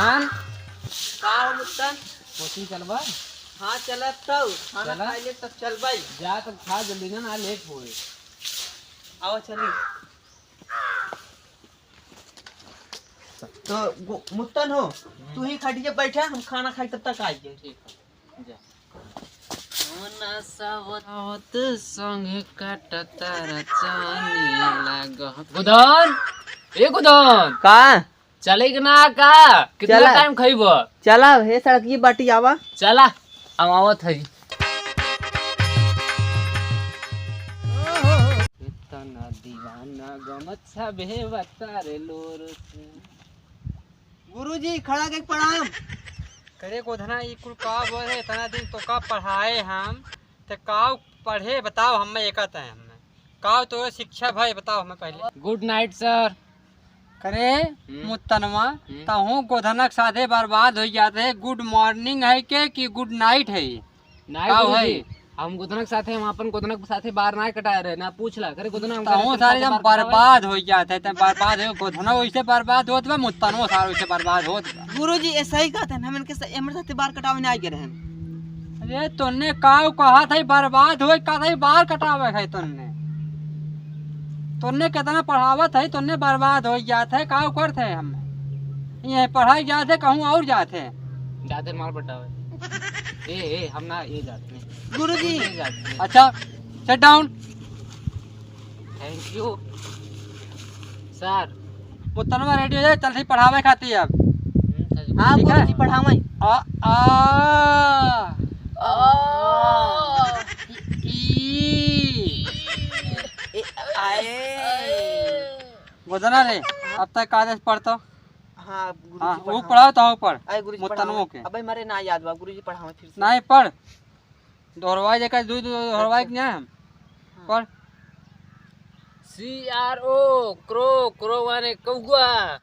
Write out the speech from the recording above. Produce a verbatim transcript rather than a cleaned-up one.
हाँ? का हो मुत्तन? कोचिंग चलबा? हाँ, चलत तौ। खाना चला। खाई ले तब चलबाई। जा तब खा जल्दी ना, ना लेट होए। आओ चली। तो गो-, मुत्तन हो, हम्म। तू ही खटिया बैठा, हम खाना खाई तब तक आई। ठीक है, जा। सावत संग कटता रचानी लाग। गुदन, ए गुदन। का? चले के ना का? कितना चला। टाइम खइबो? चला, हे सड़की बाटी आवा। चला, हम आवत हई। इतना दीवाना गमत सभे बता रे लोर से। गुरुजी, खड़ा के प्रणाम। करे गोधना, ई कुल का बोल है? इतना दिन तो का पढ़ाए हम, ते का पढ़े बताओ हमें, एका तय हमें। का तो शिक्षा भाई बताओ हमें पहले। गुड नाइट सर। करे हम्म। मुत्तनवा, हम्म। तहूँ गोधनक साथे बर्बाद हो जाते है। गुड मॉर्निंग है के कि गुड नाइट है? नाइट का गुरुजी, है? हम गोधनक साथे, हम अपन गोधनक साथे बार ना कटाए रहे, ना पूछ ला। करे गोधना, हम तहूँ करे सारे एकदम बार कटावे। बर्बाद हो जाते हैं, तो बर्बाद हो, गोधना वैसे बर्बाद होत बा, मुत्तनो सारे वैसे बर्बाद होत बा। गुरुजी, ऐसा ही कहते हैं, हम इनके सा-, हमरे साथे बार कटावे ना आए रहे। अरे तोन्ने काउ कहत है बर्बाद होए, कहत है बार कटावे है तोन्ने। तोन्ने कितना पढ़ावत है, तोन्ने बर्बाद हो जात है, काउ करत है हम। ये पढ़ाई जात है, कहूँ और जात है। जाते माल पटावे। ए, ए, हम ना ये जाते हैं। गुरुजी। ये जाते हैं। अच्छा, sit down। Thank you sir। मुत्तनवा रेडी हो जाए, चल रही पढ़ावे खातिर अब। हम्म, सर जी। हाँ, ठीक है? गुरुजी, पढ़ावे। आ, आ। आ। ई। ए, आए। गोधना रे, अब तक कागज पढ़ तो। हाँ, गुरुजी, हाँ, वो पढ़ावे। पढ़ाओ तो पढ़। आए, गुरुजी, मुत्तनवो पढ़ावे। के। अबे, मारे ना याद बा, गुरुजी, पढ़ावे फिर से। नहीं, पढ़। दोहरवाई जेकर, दू, दू दोहरवाई अच्छा। के ना हम। हाँ। पढ़। C R O, क्रो, क्रो माने कौआ।